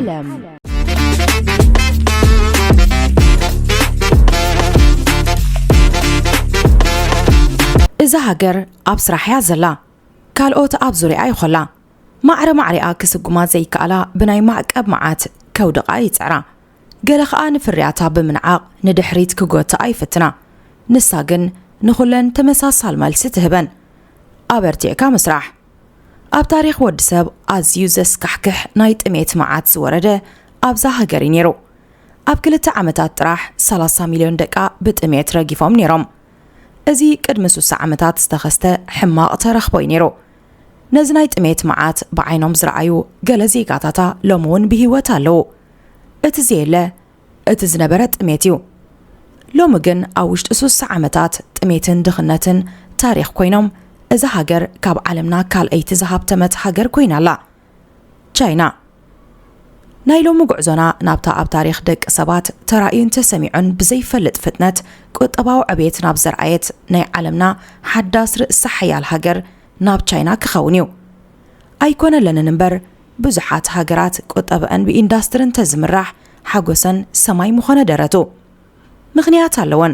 ዓለም። እዛ ሃገር ኣብ ስራሕ እያ ዘላ። ካልኦት ኣብ ዙርያኣ ይኾላ። ማዕረ ማዕሪኣ ክስጉማ ዘይከኣላ ብናይ ማዕቀብ መዓት ከውድቓ ይጽዕራ። ገለ ኸኣ ንፍርያታ ብምንዓቕ ንድሕሪት ክጎትኣ ይፍትና። ንሳ ግን ንኹለን ተመሳሳል መልሲ ትህበን። ኣበርቲዕካ ምስራሕ። ኣብ ታሪኽ ወዲ ሰብ ኣዝዩ ዘስካሕክሕ ናይ ጥሜት መዓት ዝወረደ ኣብዛ ሃገር እዩ ነይሩ። ኣብ ክልተ ዓመታት ጥራሕ ሰላሳ ሚልዮን ደቃ ብጥሜት ረጊፎም ነይሮም። እዚ ቅድሚ ሱሳ ዓመታት ዝተኸስተ ሕማቕ ተረኽቦ እዩ ነይሩ። ነዚ ናይ ጥሜት መዓት ብዓይኖም ዝረኣዩ ገለ ዜጋታታ ሎሚ እውን ብህይወት ኣለዉ። እቲ ዘየለ እቲ ዝነበረ ጥሜት እዩ። ሎሚ ግን ኣብ ውሽጢ ሱሳ ዓመታት ጥሜትን ድኽነትን ታሪኽ ኮይኖም፣ እዛ ሃገር ካብ ዓለምና ካልኣይቲ ዝሃብተመት ሃገር ኮይና ኣላ። ቻይና። ናይ ሎሚ ጉዕዞና ናብታ ኣብ ታሪኽ ደቂ ሰባት ተራእዩን ተሰሚዑን ብዘይፈልጥ ፍጥነት ቁጠባዊ ዕቤት ናብ ዘርኣየት ናይ ዓለምና ሓዳስ ርእሰ ሓያል ሃገር ናብ ቻይና ክኸውን እዩ። ኣይኮነለንን እምበር፣ ብዙሓት ሃገራት ቁጠበአን ብኢንዳስትሪ እንተዝምራሕ ሓጎሰን ሰማይ ምኾነ ደረቱ። ምኽንያት ኣለወን።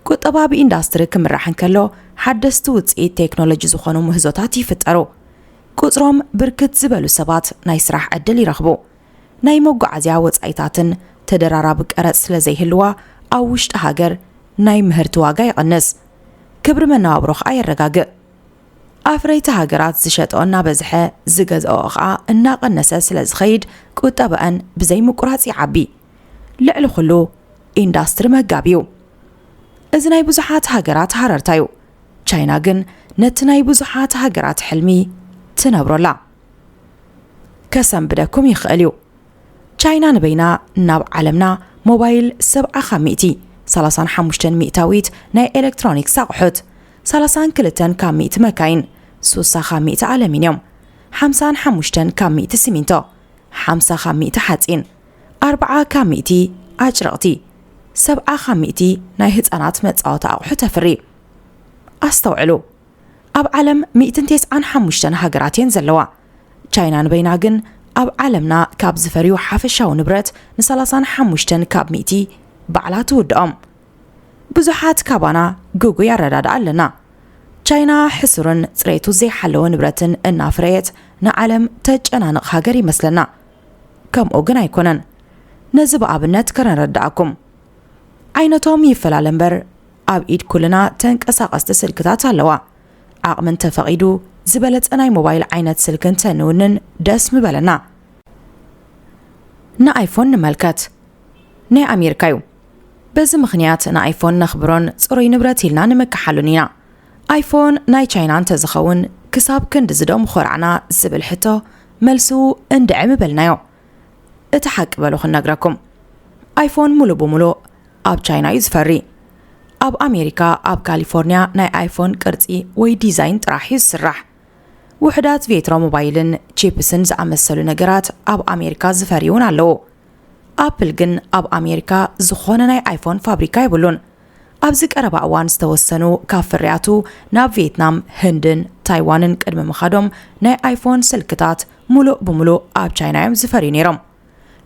ቁጠባ ብኢንዳስትሪ ክምራሕ እንከሎ፣ ሓደስቲ ውጽኢት ቴክኖሎጂ ዝኾኑ ምህዞታት ይፍጠሩ። ቁጽሮም ብርክት ዝበሉ ሰባት ናይ ስራሕ ዕድል ይረኽቡ። ናይ መጓዓዝያ ወጻኢታትን ተደራራቢ ቀረጽ ስለ ዘይህልዋ፣ ኣብ ውሽጢ ሃገር ናይ ምህርቲ ዋጋ ይቕንስ። ክብሪ መነባብሮ ኸኣ የረጋግእ። ኣፍረይቲ ሃገራት ዝሸጥኦ እናበዝሐ ዝገዝኦ ኸኣ እናቐነሰ ስለ ዝኸይድ ቁጠበአን ብዘይ ምቁራጽ ይዓቢ። ልዕሊ ኩሉ ኢንዳስትሪ መጋቢ እዩ። እዚ ናይ ብዙሓት ሃገራት ሃረርታ እዩ። ቻይና ግን ነቲ ናይ ብዙሓት ሃገራት ሕልሚ ትነብሮ ኣላ። ከሰንብደኩም ይኽእል እዩ። ቻይና ንበይና ናብ ዓለምና ሞባይል ሰብዓ ካብ ሚእቲ፣ ሰላሳን ሓሙሽተን ሚእታዊት ናይ ኤሌክትሮኒክስ ኣቑሑት፣ ሰላሳን ክልተን ካብ ሚእቲ መካይን፣ ሱሳ ካብ ሚእቲ ኣለሚንዮም፣ ሓምሳን ሓሙሽተን ካብ ሚእቲ ሲሚንቶ፣ ሓምሳ ካብ ሚእቲ ሓጺን፣ ኣርብዓ ካብ ሚእቲ ኣጭርቕቲ፣ ሰብዓ ካብ ሚእቲ ናይ ህጻናት መጻወቲ ኣቑሑ ተፍሪ። ኣስተውዕሉ። ኣብ ዓለም ሚእትን ተስዓን ሓሙሽተን ሃገራት እየን ዘለዋ። ቻይና ንበይና ግን ኣብ ዓለምና ካብ ዝፈርዩ ሓፈሻዊ ንብረት ንሰላሳን ሓሙሽተን ካብ ሚእቲ ባዕላ ትውድኦም። ብዙሓት ካባና ግጉይ ኣረዳድኣ ኣለና። ቻይና ሕሱርን ጽሬቱ ዘይሓለወ ንብረትን እናፍረየት ንዓለም ተጨናንቕ ሃገር ይመስለና። ከምኡ ግን ኣይኮነን። ነዚ ብኣብነት ከነረድኣኩም። ዓይነቶም ይፈላለ እምበር፣ ኣብ ኢድ ኩልና ተንቀሳቐስቲ ስልክታት ኣለዋ። ዓቕሚ እንተፈቒዱ፣ ዝበለጸ ናይ ሞባይል ዓይነት ስልኪ እንተንውንን ደስ ምበለና። ንኣይፎን ንመልከት። ናይ ኣሜሪካ እዩ። በዚ ምኽንያት ንኣይፎን ነኽብሮን ጽሩይ ንብረት ኢልና ንምክሓሉን ኢና። ኣይፎን ናይ ቻይና እንተዝኸውን፣ ክሳብ ክንድዚ ዶ ምኾራዕና ዝብል ሕቶ፣ መልሱ እንድዒ ምበልናዮ። እቲ ሓቂ በሉ ክነግረኩም፣ ኣይፎን ሙሉእ ብሙሉእ ኣብ ቻይና እዩ ዝፈሪ። ኣብ ኣሜሪካ፣ ኣብ ካሊፎርኒያ ናይ ኣይፎን ቅርጺ ወይ ዲዛይን ጥራሕ እዩ ዝስራሕ። ውሑዳት ቬትሮ ሞባይልን ቺፕስን ዝኣመሰሉ ነገራት ኣብ ኣሜሪካ ዝፈሪ እውን ኣለዉ። ኣፕል ግን ኣብ ኣሜሪካ ዝኾነ ናይ ኣይፎን ፋብሪካ የብሉን። ኣብዚ ቀረባ እዋን ዝተወሰኑ ካብ ፍርያቱ ናብ ቪየትናም፣ ህንድን ታይዋንን ቅድሚ ምኻዶም፣ ናይ ኣይፎን ስልክታት ሙሉእ ብሙሉእ ኣብ ቻይና እዮም ዝፈርዩ ነይሮም።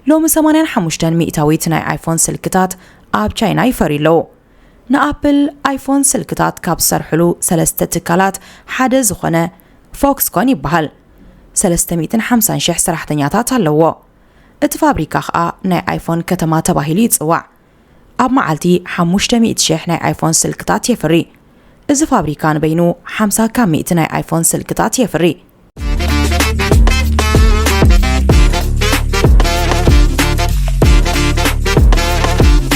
ሎሚ ሰማንያን ሓሙሽተን ሚእታዊት ናይ ኣይፎን ስልክታት ኣብ ቻይና ይፈርዩ ኣለዉ። ንኣፕል ኣይፎን ስልክታት ካብ ዝሰርሕሉ ሰለስተ ትካላት ሓደ ዝኾነ ፎክስኮን ይበሃል። ሰለስተ ሚእትን ሓምሳን ሽሕ ሰራሕተኛታት ኣለዎ። እቲ ፋብሪካ ኸኣ ናይ ኣይፎን ከተማ ተባሂሉ ይጽዋዕ። ኣብ መዓልቲ ሓሙሽተ ሚእቲ ሽሕ ናይ ኣይፎን ስልክታት የፍሪ። እዚ ፋብሪካ ንበይኑ ሓምሳ ካብ ሚእቲ ናይ ኣይፎን ስልክታት የፍሪ።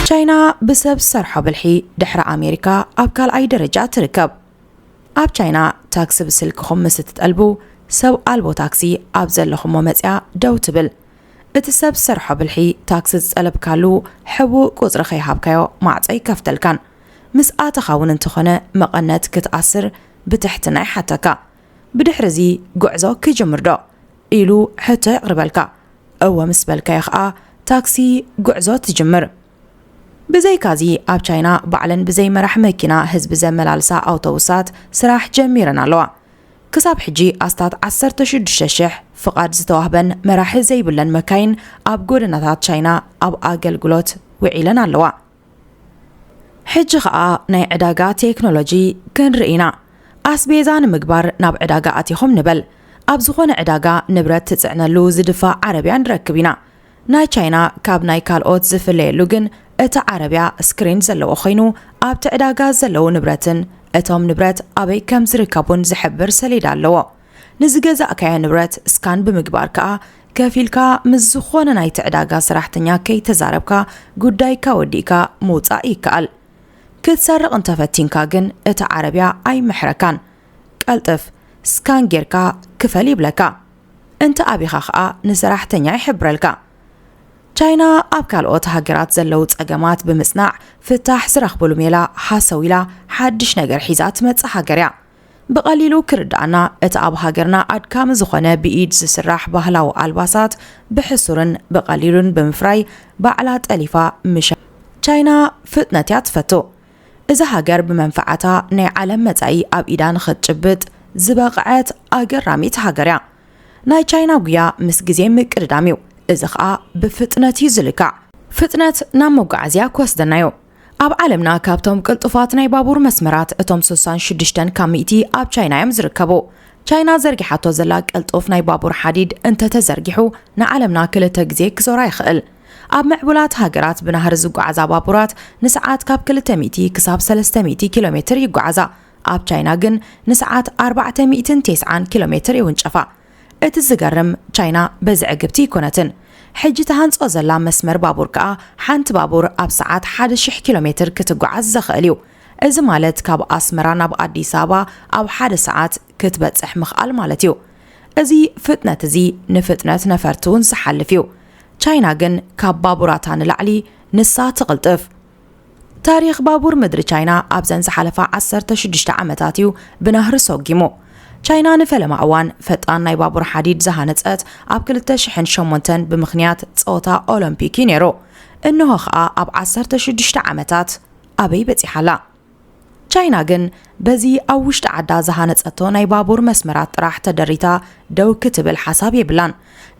ቻይና ብሰብ ዝሰርሖ ብልሒ ድሕሪ ኣሜሪካ ኣብ ካልኣይ ደረጃ ትርከብ። ኣብ ቻይና ታክሲ ብስልክኹም ምስ እትጠልቡ፣ ሰብ ኣልቦ ታክሲ ኣብ ዘለኹሞ መጽያ ደው ትብል። እቲ ሰብ ዝሰርሖ ብልሒ ታክሲ ዝጠለብካሉ ሕቡእ ቁጽሪ ከይሃብካዮ ማዕጾ ኣይከፍተልካን። ምስ ኣተኻ እውን እንተኾነ መቐነት ክትኣስር ብትሕትና ይሓተካ። ብድሕሪ እዚ ጉዕዞ ክጅምር ዶ? ኢሉ ሕቶ የቕርበልካ። እወ ምስ በልካዮ ኸኣ ታክሲ ጉዕዞ ትጅምር። ብዘይካዚ ኣብ ቻይና ባዕለን ብዘይ መራሕ መኪና ህዝቢ ዘመላልሳ ኣውቶቡሳት ስራሕ ጀሚረን ኣለዋ። ክሳብ ሕጂ ኣስታት ዓሰርተ ሽዱሽተ ሽሕ ፍቓድ ዝተዋህበን መራሒ ዘይብለን መካይን ኣብ ጎደናታት ቻይና ኣብ ኣገልግሎት ውዒለን ኣለዋ። ሕጂ ኸኣ ናይ ዕዳጋ ቴክኖሎጂ ክንርኢ ኢና። ኣስቤዛ ንምግባር ናብ ዕዳጋ ኣቲኹም ንበል። ኣብ ዝኾነ ዕዳጋ ንብረት ትጽዕነሉ ዝድፋእ ዓረብያ ንረክብ ኢና። ናይ ቻይና ካብ ናይ ካልኦት ዝፍለየሉ ግን እቲ ዓረብያ ስክሪን ዘለዎ ኮይኑ ኣብቲ ዕዳጋ ዘለዉ ንብረትን እቶም ንብረት ኣበይ ከም ዝርከቡን ዝሕብር ሰሌዳ ኣለዎ። ንዝገዛእካዮ ንብረት ስካን ብምግባር ከኣ ከፊልካ ምስ ዝኾነ ናይቲ ዕዳጋ ሰራሕተኛ ከይተዛረብካ ጉዳይካ ወዲእካ ምውጻእ ይከኣል። ክትሰርቕ እንተፈቲንካ ግን እቲ ዓረብያ ኣይምሕረካን። ቀልጥፍ፣ ስካን ጌርካ ክፈል ይብለካ። እንተ ኣቢኻ ኸኣ ንሰራሕተኛ ይሕብረልካ። ቻይና ኣብ ካልኦት ሃገራት ዘለዉ ጸገማት ብምጽናዕ ፍታሕ ዝረኽብሉ ሜላ ሃሰው ኢላ ሓድሽ ነገር ሒዛ ትመጽእ ሃገር እያ። ብቐሊሉ ክርድኣና፣ እቲ ኣብ ሃገርና ኣድካሚ ዝኾነ ብኢድ ዝስራሕ ባህላዊ ኣልባሳት ብሕሱርን ብቐሊሉን ብምፍራይ ባዕላ ጠሊፋ ምሻ ቻይና ፍጥነት እያ ትፈቱ። እዛ ሃገር ብመንፈዓታ ናይ ዓለም መጻኢ ኣብ ኢዳ ንኽትጭብጥ ዝበቕዐት ኣገራሚት ሃገር እያ። ናይ ቻይና ጉያ ምስ ግዜ ምቅድዳም እዩ። እዚ ኸኣ ብፍጥነት እዩ ዝልካዕ። ፍጥነት ናብ መጓዓዝያ ክወስደና እዩ። ኣብ ዓለምና ካብቶም ቅልጡፋት ናይ ባቡር መስመራት እቶም ስሳን ሽዱሽተን ካብ ሚእቲ ኣብ ቻይና እዮም ዝርከቡ። ቻይና ዘርጊሓቶ ዘላ ቅልጡፍ ናይ ባቡር ሓዲድ እንተተዘርጊሑ ንዓለምና ክልተ ግዜ ክዞራ ይኽእል። ኣብ ምዕቡላት ሃገራት ብናህሪ ዝጓዓዛ ባቡራት ንሰዓት ካብ ክልተ ሚእቲ ክሳብ ሰለስተ ሚእቲ ኪሎ ሜትር ይጓዓዛ። ኣብ ቻይና ግን ንሰዓት ኣርባዕተ ሚእትን ተስዓን ኪሎ ሜትር ይውንጨፋ። እቲ ዝገርም ቻይና በዚ ዕግብቲ ኣይኮነትን። ሕጂ ትሃንጾ ዘላ መስመር ባቡር ከኣ ሓንቲ ባቡር ኣብ ሰዓት ሓደ ሽሕ ኪሎ ሜትር ክትጓዓዝ ዘኽእል እዩ። እዚ ማለት ካብ ኣስመራ ናብ ኣዲስ ኣበባ ኣብ ሓደ ሰዓት ክትበጽሕ ምኽኣል ማለት እዩ። እዚ ፍጥነት እዚ ንፍጥነት ነፈርቲ እውን ዝሓልፍ እዩ። ቻይና ግን ካብ ባቡራታ ንላዕሊ ንሳ ትቕልጥፍ። ታሪኽ ባቡር ምድሪ ቻይና ኣብዘን ዝሓለፋ ዓሰርተ ሽዱሽተ ዓመታት እዩ ብናህሪ ሰጒሙ። ቻይና ንፈለማ እዋን ፈጣን ናይ ባቡር ሓዲድ ዝሃነጸት ኣብ ክልተ ሽሕን ሸሞንተን ብምኽንያት ጸወታ ኦሎምፒክ እዩ ነይሩ። እንሆ ኸኣ ኣብ ዓሰርተ ሽዱሽተ ዓመታት ኣበይ በጺሓ ኣላ? ቻይና ግን በዚ ኣብ ውሽጢ ዓዳ ዝሃነጸቶ ናይ ባቡር መስመራት ጥራሕ ተደሪታ ደው ክትብል ሓሳብ የብላን።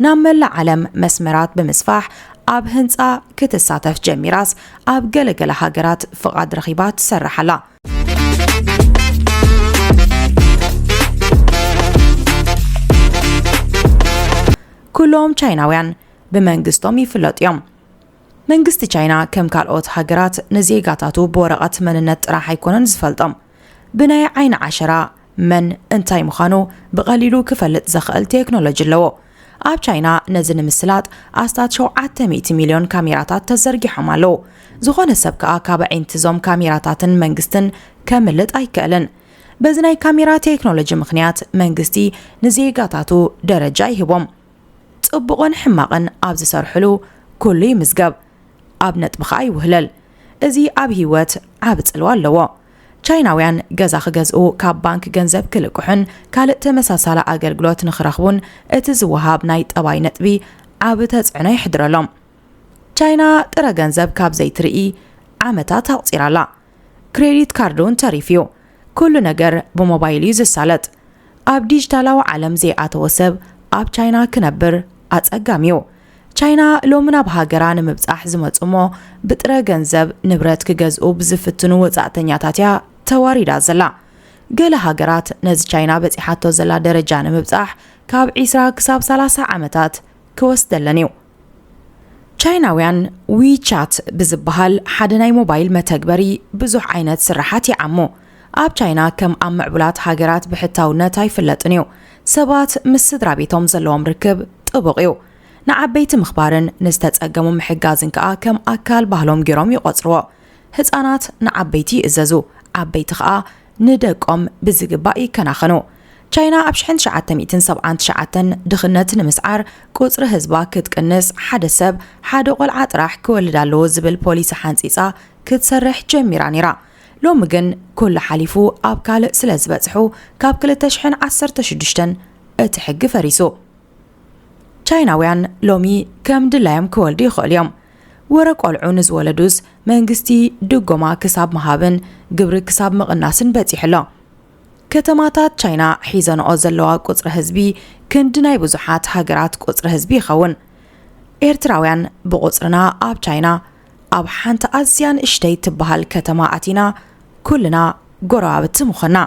ናብ መላእ ዓለም መስመራት ብምስፋሕ ኣብ ህንጻ ክትሳተፍ ጀሚራስ ኣብ ገለ ገለ ሃገራት ፍቓድ ረኺባ ትሰርሕ ኣላ። ኩሎም ቻይናውያን ብመንግስቶም ይፍለጡ እዮም። መንግስቲ ቻይና ከም ካልኦት ሃገራት ንዜጋታቱ ብወረቐት መንነት ጥራሕ ኣይኮነን ዝፈልጦም። ብናይ ዓይኒ ዓሸራ መን እንታይ ምዃኑ ብቐሊሉ ክፈልጥ ዘኽእል ቴክኖሎጂ ኣለዎ። ኣብ ቻይና ነዚ ንምስላጥ ኣስታት ሸውዓተ ሚእቲ ሚልዮን ካሜራታት ተዘርጊሖም ኣለዉ። ዝኾነ ሰብ ከኣ ካብ ኣዒንትዞም ካሜራታትን መንግስትን ከምልጥ ኣይክእልን። በዚ ናይ ካሜራ ቴክኖሎጂ ምኽንያት መንግስቲ ንዜጋታቱ ደረጃ ይህቦም። ጽቡቕን ሕማቕን ኣብ ዝሰርሕሉ ኩሉ ይምዝገብ፣ ኣብ ነጥቢ ኸኣ ይውህለል። እዚ ኣብ ህይወት ዓቢ ጽልዋ ኣለዎ። ቻይናውያን ገዛ ክገዝኡ፣ ካብ ባንክ ገንዘብ ክልቅሑን ካልእ ተመሳሳሊ ኣገልግሎት ንኽረኽቡን እቲ ዝወሃብ ናይ ጠባይ ነጥቢ ዓቢ ተጽዕኖ የሕድረሎም። ቻይና ጥረ ገንዘብ ካብ ዘይትርኢ ዓመታት ኣቑጺራ ኣላ። ክሬዲት ካርድ እውን ተሪፉ እዩ። ኩሉ ነገር ብሞባይል እዩ ዝሳለጥ። ኣብ ዲጂታላዊ ዓለም ዘይኣተወ ሰብ ኣብ ቻይና ክነብር ኣጸጋሚ እዩ። ቻይና ሎሚ ናብ ሃገራ ንምብጻሕ ዝመጹ እሞ ብጥረ ገንዘብ ንብረት ክገዝኡ ብዝፍትኑ ወጻእተኛታት እያ ተዋሪዳ ዘላ። ገለ ሃገራት ነዚ ቻይና በጺሓቶ ዘላ ደረጃ ንምብጻሕ ካብ ዒስራ ክሳብ ሰላሳ ዓመታት ክወስደለን እዩ። ቻይናውያን ዊቻት ብዝበሃል ሓደ ናይ ሞባይል መተግበሪ ብዙሕ ዓይነት ስራሓት ይዓሙ። ኣብ ቻይና ከም ኣብ ምዕቡላት ሃገራት ብሕታውነት ኣይፍለጥን እዩ። ሰባት ምስ ስድራ ቤቶም ዘለዎም ርክብ ጥቡቕ እዩ። ንዓበይቲ ምኽባርን ንዝተጸገሙ ምሕጋዝን ከኣ ከም ኣካል ባህሎም ገይሮም ይቖጽርዎ። ህጻናት ንዓበይቲ ይእዘዙ፣ ዓበይቲ ከኣ ንደቆም ብዝግባእ ይከናኸኑ። ቻይና ኣብ ሽሕን ትሽዓተ ሚእትን ሰብዓን ትሽዓተን ድኽነት ንምስዓር ቁጽሪ ህዝባ ክትቅንስ ሓደ ሰብ ሓደ ቆልዓ ጥራሕ ክወልድ ኣለዎ ዝብል ፖሊሲ ሓንጺጻ ክትሰርሕ ጀሚራ ነይራ። ሎሚ ግን ኩሉ ሓሊፉ ኣብ ካልእ ስለ ዝበጽሑ ካብ ክልተ ሽሕን ዓሰርተ ሽዱሽተን እቲ ሕጊ ፈሪሱ። ቻይናውያን ሎሚ ከም ድላዮም ክወልዱ ይኽእሉ እዮም። ወረ ቆልዑ ንዝወለዱስ መንግስቲ ድጎማ ክሳብ ምሃብን ግብሪ ክሳብ ምቕናስን በጺሑ ኣሎ። ከተማታት ቻይና ሒዘንኦ ዘለዋ ቁጽሪ ህዝቢ ክንዲ ናይ ብዙሓት ሃገራት ቁጽሪ ህዝቢ ይኸውን። ኤርትራውያን ብቁጽርና ኣብ ቻይና ኣብ ሓንቲ ኣዝያ ንእሽተይ ትበሃል ከተማ ኣቲና ኩልና ጎረባብቲ ምኾና።